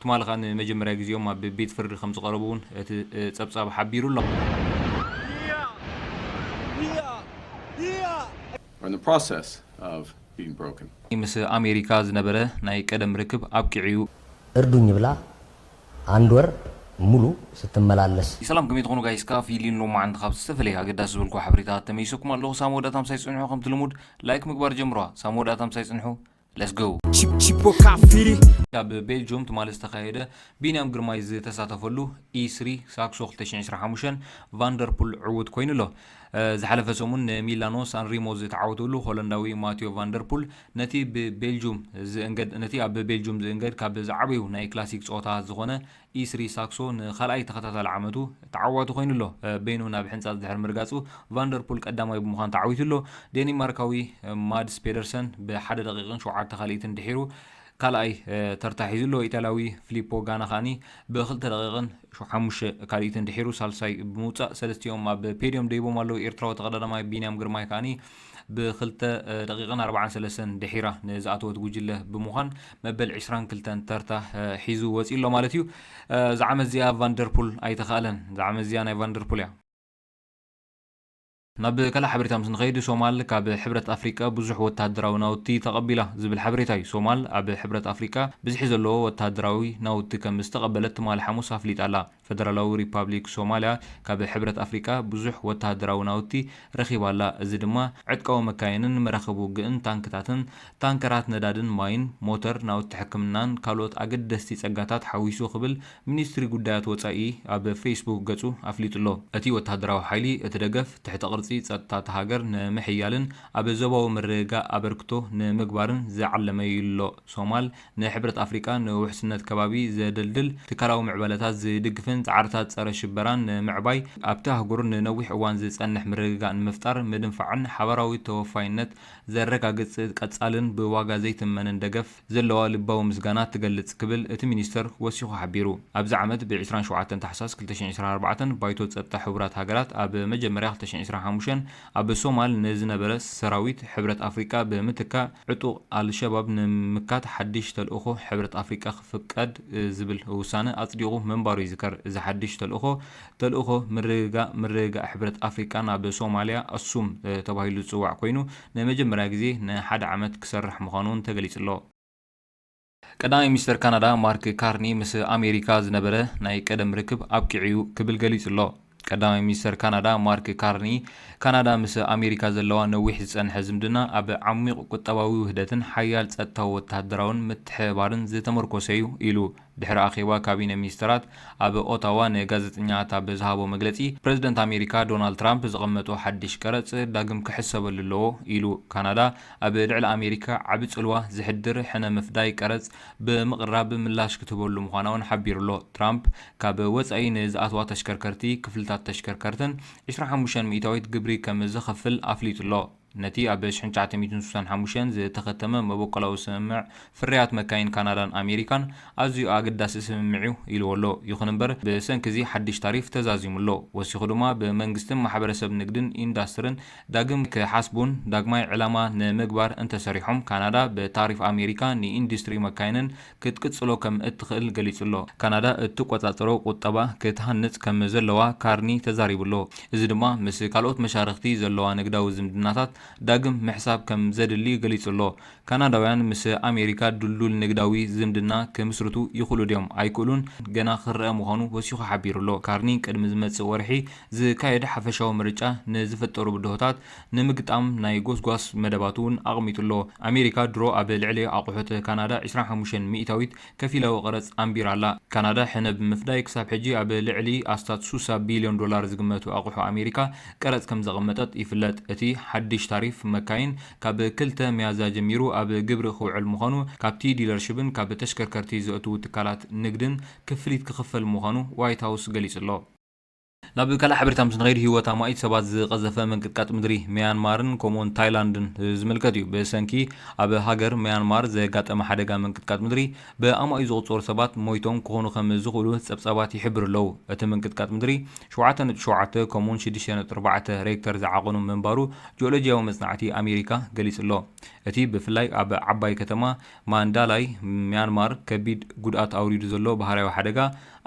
ትማሊ ከኣ ንመጀመርያ ግዜኦም ኣብ ቤት ፍርዲ ከም ዝቐረቡ እውን እቲ ጸብጻብ ሓቢሩ ኣሎ። We're in the process of being broken. ምስ ኣሜሪካ ዝነበረ ናይ ቀደም ርክብ ኣብቂዑ እዩ። እርዱኝ ብላ አንድ ወር ሙሉ ስትመላለስ ሰላም ከመይ ትኾኑ ጋይስ? ካፊሊን ሎማዓንቲ ካብ ዝተፈላለየ ኣገዳሲ ዝበልኩ ሓበሬታታት ተመይሰኩም ኣለኹ። ሳብ መወዳእታ ምሳይ ጽንሑ። ከምቲ ልሙድ ላይክ ምግባር ጀምሩዋ። ሳብ መወዳእታ ምሳይ ጽንሑ። Let's go። Chip- Chipoca Firi. ኣብ ቤልጅዩም ትማሊ ዝተኻየደ ቢንያም ግርማይ ዝተሳተፈሉ ኢ ስሪ ሳክሶ ክልተ ሽሕን ዕስራን ሓሙሽተን ቫንደርፑል ዕዉት ኮይኑ ኣሎ። ዝሓለፈ ሰሙን ንሚላኖ ሳንሪሞ ዝተዓወተሉ ሆለንዳዊ ማቲዮ ቫንደርፑል ነቲ ብቤልጁም ዝእንገድ ነቲ ኣብ ቤልጁም ዝእንገድ ካብ ዝዓበዩ ናይ ክላሲክ ጸወታታት ዝኾነ ኢስሪ ሳክሶ ንኻልኣይ ተኸታታሊ ዓመቱ ተዓዋቲ ኮይኑ ኣሎ። በይኑ ናብ ሕንጻጽ ድሕሪ ምርጋጹ ቫንደርፑል ቀዳማይ ብምዃን ተዓዊቱ ኣሎ። ዴኒማርካዊ ማድስ ፔደርሰን ብሓደ ደቂቕን ሸውዓተ ካልኢትን ድሒሩ ካልኣይ ተርታ ሒዙ ኣሎ። ኢጣልያዊ ፊሊፖ ጋና ከኣኒ ብክልተ ደቂቕን ሓሙሽተ ካልኢትን ድሒሩ ሳልሳይ ብምውጻእ ሰለስቲኦም ኣብ ፔድዮም ደይቦም ኣለዉ። ኤርትራዊ ተቐዳዳማይ ቢንያም ግርማይ ከኣኒ ብክልተ ደቂቕን ኣርባዓን ሰለስተን ድሒራ ንዝኣተወት ጉጅለ ብምዃን መበል ዕስራን ክልተን ተርታ ሒዙ ወጺኡ ኣሎ ማለት እዩ። እዛ ዓመት እዚኣ ቫንደርፑል ኣይተኻእለን። እዛ ዓመት እዚኣ ናይ ቫንደርፑል እያ። ናብ ካልእ ሓበሬታ ምስ ንኸይድ፣ ሶማል ካብ ሕብረት ኣፍሪቃ ብዙሕ ወተሃደራዊ ናውቲ ተቐቢላ ዝብል ሓበሬታ እዩ። ሶማል ኣብ ሕብረት ኣፍሪቃ ብዝሒ ዘለዎ ወተሃደራዊ ናውቲ ከም ዝተቐበለት ትማሊ ሓሙስ ኣፍሊጣ ኣላ። ፈደራላዊ ሪፓብሊክ ሶማልያ ካብ ሕብረት ኣፍሪቃ ብዙሕ ወተሃደራዊ ናውቲ ረኺባ ኣላ። እዚ ድማ ዕጥቃዊ መካይንን መራኽብ ውግእን ታንክታትን ታንከራት ነዳድን ማይን፣ ሞተር፣ ናውቲ ሕክምናን ካልኦት ኣገደስቲ ጸጋታት ሓዊሱ ክብል ሚኒስትሪ ጉዳያት ወጻኢ ኣብ ፌስቡክ ገጹ ኣፍሊጡ ኣሎ። እቲ ወተሃደራዊ ሓይሊ እቲ ደገፍ ትሕተ ቅርጺ ጸጥታ እታ ሃገር ንምሕያልን ኣብ ዞባዊ ምርግጋእ ኣበርክቶ ንምግባርን ዝዓለመ እዩ ኣሎ። ሶማል ንሕብረት ኣፍሪቃ ንውሕስነት ከባቢ ዘደልድል ትካላዊ ምዕባለታት ዝድግፍን ጻዕርታት ጸረ ሽበራን ንምዕባይ ኣብቲ ኣህጉር ንነዊሕ እዋን ዝጸንሕ ምርግጋእ ንምፍጣር ምድንፋዕን ሓባራዊ ተወፋይነት ዘረጋግጽ ቀጻልን ብዋጋ ዘይትመንን ደገፍ ዘለዋ ልባዊ ምስጋና ትገልጽ ክብል እቲ ሚኒስተር ወሲኹ ሓቢሩ። ኣብዚ ዓመት ብ ዕስራን ሸውዓተን ታሕሳስ ክልተ ሽሕን ዕስራን ኣርባዕተን ባይቶ ጸጥታ ሕቡራት ሃገራት ኣብ መጀመርያ ክልተ ሽሕን ዕስራን ሓሙሽተን ኣብ ሶማል ንዝነበረ ሰራዊት ሕብረት ኣፍሪቃ ብምትካእ ዕጡቕ ኣልሸባብ ንምምካት ሓድሽ ተልእኾ ሕብረት ኣፍሪቃ ክፍቀድ ዝብል ውሳነ ኣጽዲቑ ምንባሩ ይዝከር። እዚ ሓድሽ ተልእኾ ተልእኾ ምርግጋእ ምርግጋእ ሕብረት ኣፍሪቃ ናብ ሶማልያ ኣሱም ተባሂሉ ዝጽዋዕ ኮይኑ ንመጀመርያ ግዜ ንሓደ ዓመት ክሰርሕ ምዃኑ እውን ተገሊጹ ኣሎ። ቀዳማይ ሚኒስተር ካናዳ ማርክ ካርኒ ምስ ኣሜሪካ ዝነበረ ናይ ቀደም ርክብ ኣብቂዑ እዩ ክብል ገሊጹ ኣሎ። ቀዳማይ ሚኒስተር ካናዳ ማርክ ካርኒ ካናዳ ምስ ኣሜሪካ ዘለዋ ነዊሕ ዝጸንሐ ዝምድና ኣብ ዓሚቕ ቁጠባዊ ውህደትን ሓያል ጸጥታዊ ወተሃደራውን ምትሕብባርን ዝተመርኮሰ እዩ ኢሉ። ድሕሪ ኣኼባ ካቢነ ሚኒስተራት ኣብ ኦታዋ ንጋዜጠኛታት ኣብ ዝሃቦ መግለጺ፣ ፕረዚደንት ኣሜሪካ ዶናልድ ትራምፕ ዘቐመጦ ሓድሽ ቀረጽ ዳግም ክሕሰበሉ ኣለዎ ኢሉ። ካናዳ ኣብ ልዕሊ ኣሜሪካ ዓቢ ጽልዋ ዝሕድር ሕነ ምፍዳይ ቀረጽ ብምቕራብ ምላሽ ክትህበሉ ምዃና እውን ሓቢሩ ኣሎ። ትራምፕ ካብ ወጻኢ ንዝኣትዋ ተሽከርከርቲ፣ ክፍልታት ተሽከርከርትን ዕስራን ሓሙሽተን ሚእታዊት ግብሪ ከም ዘኸፍል ኣፍሊጡ ኣሎ። ነቲ ኣብ ሽሕን ትሽዓተ ሚእትን ስሳን ሓሙሽተን ዝተኸተመ መበቆላዊ ስምምዕ ፍርያት መካይን ካናዳን ኣሜሪካን ኣዝዩ ኣገዳሲ ስምምዕ እዩ ኢልዎ ኣሎ። ይኹን እምበር ብሰንኪ እዚ ሓድሽ ታሪፍ ተዛዚሙ ኣሎ። ወሲኹ ድማ ብመንግስትን ማሕበረሰብ ንግድን ኢንዳስትርን ዳግም ክሓስቡን ዳግማይ ዕላማ ንምግባር እንተሰሪሖም ካናዳ ብታሪፍ ኣሜሪካ ንኢንዱስትሪ መካይንን ክትቅጽሎ ከም እትኽእል ገሊጹ ኣሎ። ካናዳ እትቆጻጸሮ ቁጠባ ክትሃንጽ ከም ዘለዋ ካርኒ ተዛሪቡ ኣሎ። እዚ ድማ ምስ ካልኦት መሻርኽቲ ዘለዋ ንግዳዊ ዝምድናታት ዳግም ምሕሳብ ከም ዘድሊ ገሊጹ ኣሎ። ካናዳውያን ምስ ኣሜሪካ ድልዱል ንግዳዊ ዝምድና ክምስርቱ ይኽእሉ ድዮም ኣይክእሉን ገና ክረኣ ምዃኑ ወሲኹ ሓቢሩ ኣሎ። ካርኒ ቅድሚ ዝመጽእ ወርሒ ዝካየድ ሓፈሻዊ ምርጫ ንዝፍጠሩ ብድሆታት ንምግጣም ናይ ጎስጓስ መደባቱ እውን ኣቕሚጡ ኣሎ። ኣሜሪካ ድሮ ኣብ ልዕሊ ኣቑሑት ካናዳ ዕስራን ሓሙሽተን ሚእታዊት ከፊላዊ ቀረጽ ኣንቢራ ኣላ። ካናዳ ሕነ ብምፍዳይ ክሳብ ሕጂ ኣብ ልዕሊ ኣስታት ሱሳ ቢልዮን ዶላር ዝግመቱ ኣቑሑ ኣሜሪካ ቀረጽ ከም ዘቐመጠት ይፍለጥ። እቲ ሓድሽ ታሪፍ መካይን ካብ ክልተ ሚያዝያ ጀሚሩ ኣብ ግብሪ ክውዕል ምዃኑ ካብቲ ዲለርሽብን ካብ ተሽከርከርቲ ዘእትዉ ትካላት ንግድን ክፍሊት ክኽፈል ምዃኑ ዋይት ሃውስ ገሊጹ ኣሎ። ናብ ካልእ ሓበሬታ ምስ ንኸይድ፣ ህይወት ኣማኢት ሰባት ዝቐዘፈ ምንቅጥቃጥ ምድሪ ሚያንማርን ከምኡውን ታይላንድን ዝምልከት እዩ። ብሰንኪ ኣብ ሃገር ሚያንማር ዘጋጠመ ሓደጋ ምንቅጥቃጥ ምድሪ፣ ብኣማኢት ዝቑጸሩ ሰባት ሞይቶም ክኾኑ ከም ዝኽእሉ ጸብጻባት ይሕብሩ ኣለዉ። እቲ ምንቅጥቃጥ ምድሪ ሸውዓተ ነጥቢ ሸውዓተ ከምኡውን ሽዱሽተ ነጥቢ ኣርባዕተ ሬክተር ዝዓቐኑ ምንባሩ ጂኦሎጂያዊ መጽናዕቲ ኣሜሪካ ገሊጹ ኣሎ። እቲ ብፍላይ ኣብ ዓባይ ከተማ ማንዳላይ ሚያንማር ከቢድ ጉድኣት ኣውሪዱ ዘሎ ባህርያዊ ሓደጋ፣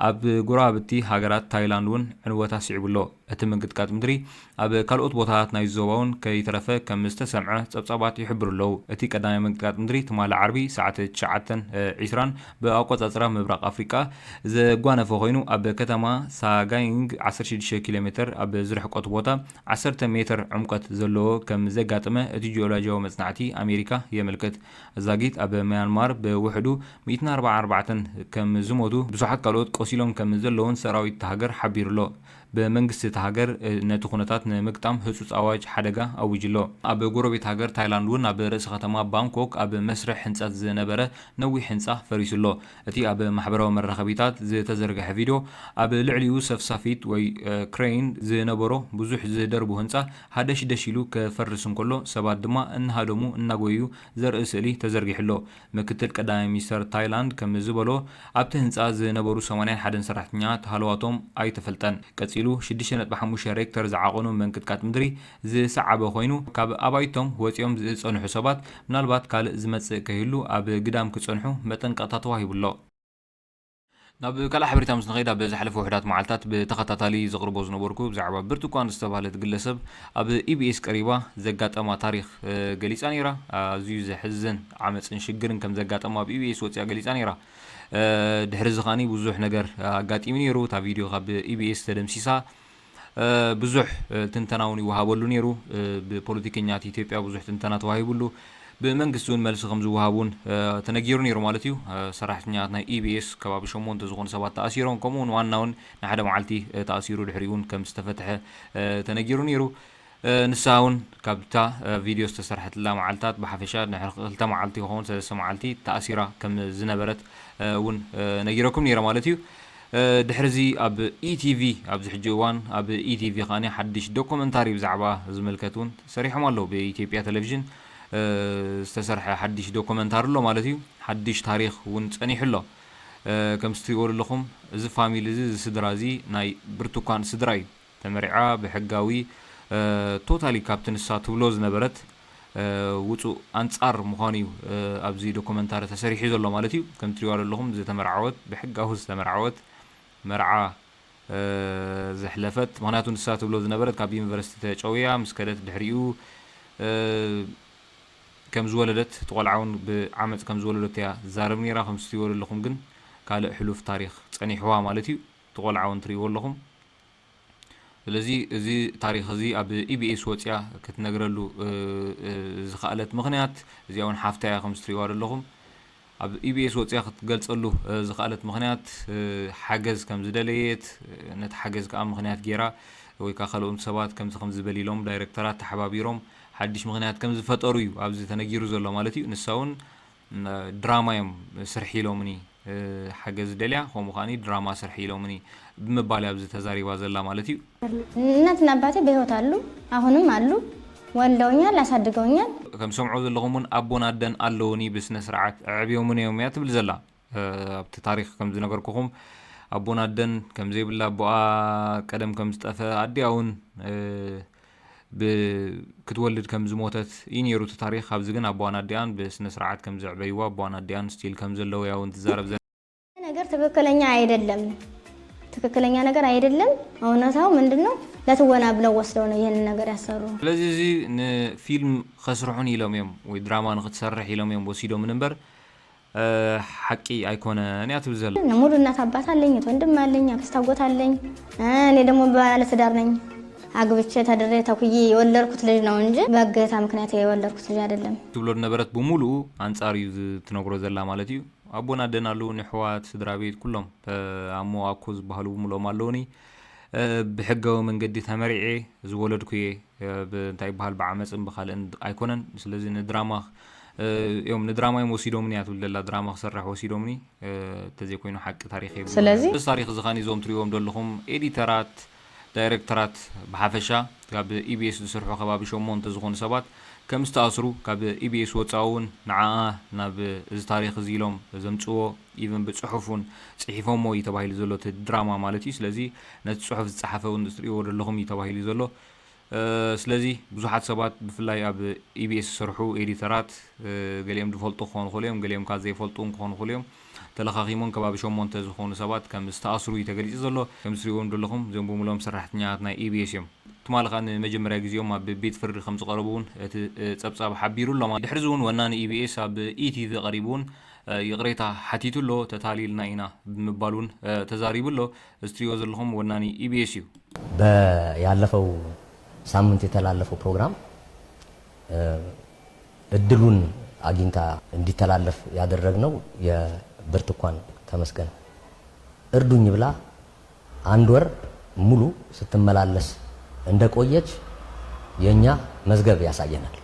ኣብ ጎረባብቲ ሃገራት ታይላንድ እውን ዕንወት ኣስዒቡ ኣሎ። እቲ ምንቅጥቃጥ ምድሪ ኣብ ካልኦት ቦታታት ናይ ዞባ እውን ከይተረፈ ከም ዝተሰምዐ ጸብጻባት ይሕብሩ ኣለዉ። እቲ ቀዳማይ ምንቅጥቃጥ ምድሪ ትማሊ ዓርቢ ሰዓት ትሽዓተ ዒስራን ብኣቆጻጽራ ምብራቕ ኣፍሪቃ ዘጓነፈ ኮይኑ፣ ኣብ ከተማ ሳጋይንግ ዓሰርተ ሽዱሽተ ኪሎ ሜተር ኣብ ዝርሕቀቱ ቦታ ዓሰርተ ሜተር ዕምቆት ዘለዎ ከም ዘጋጠመ እቲ ጂኦሎጂያዊ መጽናዕቲ ኣሜሪካ የመልክት። ዛጊት ኣብ ሚያንማር ብውሕዱ ሚእትን ኣርባዓን ኣርባዕተን ከም ዝሞቱ፣ ብዙሓት ካልኦት ቆሲሎም ከም ዘለውን ሰራዊት እታ ሃገር ሓቢሩ ኣሎ። ብመንግስቲ እታ ሃገር ነቲ ኩነታት ንምግጣም ህጹጽ ኣዋጅ ሓደጋ ኣዊጁ ኣሎ። ኣብ ጎረቤት ሃገር ታይላንድ እውን ኣብ ርእሲ ከተማ ባንኮክ ኣብ መስርሕ ህንጸት ዝነበረ ነዊሕ ህንጻ ፈሪሱ ኣሎ። እቲ ኣብ ማሕበራዊ መራኸቢታት ዝተዘርግሐ ቪድዮ፣ ኣብ ልዕሊኡ ሰፍሳፊት ወይ፣ እ፣ ክሬን ዝነበሮ ብዙሕ ዝደርቡ ህንጻ ሃደሽደሽ ኢሉ ክፈርስ እንከሎ፣ ሰባት ድማ እናሃደሙ እናጎየዩ ዘርኢ ስእሊ ተዘርጊሑ ኣሎ። ምክትል ቀዳማይ ሚኒስተር ታይላንድ ከም ዝበሎ፣ ኣብቲ ህንጻ ዝነበሩ ሰማንያን ሓደን ሰራሕተኛታት ሃለዋቶም ኣይተፈልጠን። ቀጺሉ ሽዱሽተ ነጥቢ ሓሙሽተ ሬክተር ዝዓቐኑ ምንቅጥቃጥ ምድሪ ዝሰዓበ ኮይኑ፣ ካብ ኣባይቶም ወጺኦም ዝጸንሑ ሰባት፣ ምናልባት ካልእ ዝመጽእ ከይህሉ ኣብ ግዳም ክጸንሑ መጠንቀቕታ ተዋሂቡ ኣሎ። ናብ ካልእ ሓበሬታ ምስ ንኸይድ፣ ኣብ ዝሓለፈ ውሑዳት መዓልታት ብተኸታታሊ ዘቕርቦ ዝነበርኩ ብዛዕባ ብርቱኳን ዝተባህለት ግለሰብ ኣብ ኢቢኤስ ቀሪባ ዘጋጠማ ታሪኽ፣ እ፣ ገሊጻ ነይራ። ኣዝዩ ዘሕዝን ዓመጽን ሽግርን ከም ዘጋጠማ ኣብ ኢቢኤስ ወጺኣ ገሊጻ ነይራ። እ፣ ድሕሪ እዚ ከኣኒ ብዙሕ ነገር ኣጋጢሙ ነይሩ። እታ ቪድዮ ካብ ኢቢኤስ ተደምሲሳ። እ፣ ብዙሕ፣ እ፣ ትንተና እውን ይወሃበሉ ነይሩ። እ፣ ብፖለቲከኛት ኢትዮጵያ ብዙሕ ትንተና ተዋሂቡሉ፣ ብመንግስቲ እውን መልሲ ከም ዝወሃብ እውን፣ እ፣ ተነጊሩ ነይሩ ማለት እዩ። እ፣ ሰራሕተኛታት ናይ ኢቢኤስ ከባቢ ሸሞንተ ዝኾኑ ሰባት ተኣሲሮም፣ ከምኡ እውን ዋና እውን ንሓደ መዓልቲ፣ እ፣ ተኣሲሩ፣ ድሕሪኡ እውን ከም ዝተፈትሐ፣ እ፣ ተነጊሩ ነይሩ። እ፣ ንሳ እውን ካብታ፣ እ፣ ቪድዮ ዝተሰርሐትላ መዓልታት ብሓፈሻ ድሕሪ ክልተ መዓልቲ ይኸውን፣ ሰለስተ መዓልቲ ተኣሲራ ከም ዝነበረት፣ እ፣ እውን፣ እ፣ ነጊረኩም ነይረ ማለት እዩ። እ፣ ድሕሪ እዚ ኣብ ኢቲቪ፣ ኣብዚ ሕጂ እዋን ኣብ ኢቲቪ ከኣ ሓድሽ ዶኩመንታሪ ብዛዕባ ዝምልከት እውን ሰሪሖም ኣለዉ። ብኢትዮጵያ ቴሌቪዥን፣ እ፣ ዝተሰርሐ ሓድሽ ዶኩመንታሪ ኣሎ ማለት እዩ። ሓድሽ ታሪኽ እውን ጸኒሑ ኣሎ። እ፣ ከምዚ ትሪእዎ ዘለኹም፣ እዚ ፋሚሊ እዚ፣ እዚ ስድራ እዚ ናይ ብርቱኳን ስድራ እዩ። ተመሪዓ ብሕጋዊ፣ እ፣ ቶታሊ ካብቲ ንሳ ትብሎ ዝነበረት፣ እ፣ ውጹእ ኣንጻር ምዃኑ እዩ፣ እ፣ ኣብዚ ዶኩመንታሪ ተሰሪሑ ዘሎ ማለት እዩ። ከም ትሪእዋ ዘለኹም ዝተመርዓወት፣ ብሕጋዊ ዝተመርዓወት፣ መርዓ፣ እ፣ ዘሕለፈት፣ ምኽንያቱ ንሳ ትብሎ ዝነበረት ካብ ዩኒቨርሲቲ ተጨውያ ምስ ከደት ድሕሪኡ፣ እ፣ ከም ዝወለደት፣ እቲ ቆልዓ እውን ብዓመጽ ከም ዝወለደት እያ ትዛረብ ነይራ። ከም ትሪእዎ ዘለኹም ግን ካልእ ሕሉፍ ታሪኽ ጸኒሕዋ ማለት እዩ። እቲ ቆልዓ እውን ትሪእዎ ኣለኹም። ስለዚ እዚ ታሪኽ እዚ ኣብ ኢቢኤስ ወጽያ ክትነግረሉ፣ እ፣ እ፣ ዝኸኣለት ምኽንያት፣ እዚኣ እውን ሓፍታ እያ ከም ዝትሪእዋ ዘለኹም። ኣብ ኢቢኤስ ወጽያ ክትገልጸሉ፣ እ፣ ዝኸኣለት ምኽንያት፣ እ፣ ሓገዝ ከም ዝደለየት፣ እ፣ ነቲ ሓገዝ ከኣ ምኽንያት ጌራ ወይ ከኣ ካልኦት ሰባት ከምዚ ከምዚ በል ኢሎም ዳይሬክተራት ተሓባቢሮም ሓድሽ ምኽንያት ከም ዝፈጠሩ እዩ ኣብዚ ተነጊሩ ዘሎ ማለት እዩ። ንሳ እውን፣ እ፣ ድራማ እዮም ስርሒ ኢሎምኒ፣ እ፣ ሓገዝ ደልያ፣ ከምኡ ከኣኒ ድራማ ስርሒ ኢሎምኒ ብምባል እያ ኣብዚ ተዛሪባ ዘላ ማለት እዩ። እናትና አባቴ በህይወት አሉ፣ አሁንም አሉ። ወልደውኛል፣ አሳድገውኛል። ከም ሰምዖ ዘለኹም እውን ኣቦን ኣደን ኣለውኒ፣ ብስነ ስርዓት ኣዕብዮምን እዮም እያ ትብል ዘላ። እ፣ ኣብቲ ታሪኽ ከም ዝነገርኩኹም ኣቦን ኣደን ከም ዘይብላ፣ ኣቦኣ ቀደም ከም ዝጠፈ፣ ኣዲኣ እውን፣ እ፣ ብ-፣ ክትወልድ ከም ዝሞተት እዩ ነይሩ እቲ ታሪኽ። ኣብዚ ግን ኣቦኣን ኣዲኣን ብስነ ስርዓት ከም ዘዕበይዋ፣ ኣቦኣን ኣዲኣን ስቲል ከም ዘለዉ እያ እውን ትዛረብ ዘላ። ነገር ትክክለኛ አይደለም። ትክክለኛ ነገር አይደለም። እውነታው ምንድን ነው? ለትወና ብለው ወስደው ነው ይህንን ነገር ያሰሩ። ስለዚህ እዚ ንፊልም ከስርሑን ኢሎም እዮም ወይ ድራማ ንክትሰርሕ ኢሎም እዮም ወሲዶምን እምበር፣ እ፣ ሓቂ ኣይኮነን እያ ትብል ዘላ። ሙሉ እናት አባት አለኝ፣ እህት ወንድም አለኝ፣ አክስት አጎት አለኝ። እ፣ እኔ ደግሞ ባለትዳር ነኝ። አግብቼ ተድሬ ተኩዬ የወለድኩት ልጅ ነው እንጂ በእገታ ምክንያት የወለድኩት ልጅ አይደለም። ትብሎ ዝነበረት ብምሉኡ ኣንጻር እዩ ዝ-፣ ትነግሮ ዘላ ማለት እዩ። ኣቦን ኣደን ኣለዉ፣ ንሕዋት፣ ስድራ ቤት፣ ኩሎም፣ እ፣ ኣሞ ኣኮ ዝበሃሉ ብምልኦም ኣለዉኒ። እ፣ ብሕጋዊ መንገዲ ተመሪዔ ዝወለድኩ እየ። እ፣ ብ-፣ እንታይ ይበሃል፣ ብዓመፅን ብኻልእን ኣይኮነን። ስለዚ ንድራማ፣ እ፣ እዮም፣ ንድራማ እዮም ወሲዶምኒ እያ ትብል ዘላ። ድራማ ክሰርሕ ወሲዶምኒ፣ እ፣ እንተዘይኮይኑ ሓቂ ታሪኽ የብሉን። ስለዚ እዚ ታሪኽ እዚ ኸኒ እዞም ትሪእዎም ዘለኹም ኤዲተራት፣ ዳይሬክተራት ብሓፈሻ ካብ ኢቢኤስ ዝሰርሑ ከባቢ ሸሞንተ ዝኾኑ ሰባት ከም ዝተኣስሩ፣ ካብ ኢቢኤስ ወፃኢ እውን ንዓኣ ናብ እዚ ታሪኽ እዚ ኢሎም ዘምፅዎ፣ ኢቨን ብፅሑፍ እውን ፅሒፎሞ እዩ ተባሂሉ ዘሎ፣ እቲ ድራማ ማለት እዩ። ስለዚ ነቲ ፅሑፍ ዝፀሓፈ እውን እትሪእዎ ዘለኹም እዩ ተባሂሉ ዘሎ። ስለዚ ብዙሓት ሰባት ብፍላይ ኣብ ኢቢኤስ ዝሰርሑ ኤዲተራት፣ ገሊኦም ዝፈልጡ ክኾኑ ይኽእሉ እዮም፣ ገሊኦም ካብ ዘይፈልጡ እውን ክኾኑ ይኽእሉ እዮም። ተለኻኺሞም ከባቢ ሸሞንተ ዝኾኑ ሰባት ከም ዝተኣስሩ እዩ ተገሊጹ ዘሎ። ከም ዝሪእዎም ዘለኹም እዞም ብምሎም ሰራሕተኛታት ናይ ኢቢኤስ እዮም። ትማሊ ከዓ ንመጀመርያ ግዜኦም ኣብ ቤት ፍርዲ ከም ዝቐረቡ እውን እቲ ጸብጻብ ሓቢሩ ኣሎ። ድሕሪ እዚ እውን ወናኒ ኢቢኤስ ኣብ ኢቲቪ ቀሪቡ እውን ይቕሬታ ሓቲቱ ኣሎ። ተታሊልና ኢና ብምባል እውን ተዛሪቡ ኣሎ። እዚ ትሪእዎ ዘለኹም ወናኒ ኢቢኤስ እዩ። ያለፈው ሳምንት የተላለፈው ፕሮግራም እድሉን አግኝታ እንዲተላለፍ ያደረግነው የብርቱካን ተመስገን እርዱኝ ብላ አንድ ወር ሙሉ ስትመላለስ እንደቆየች የኛ መዝገብ ያሳየናል።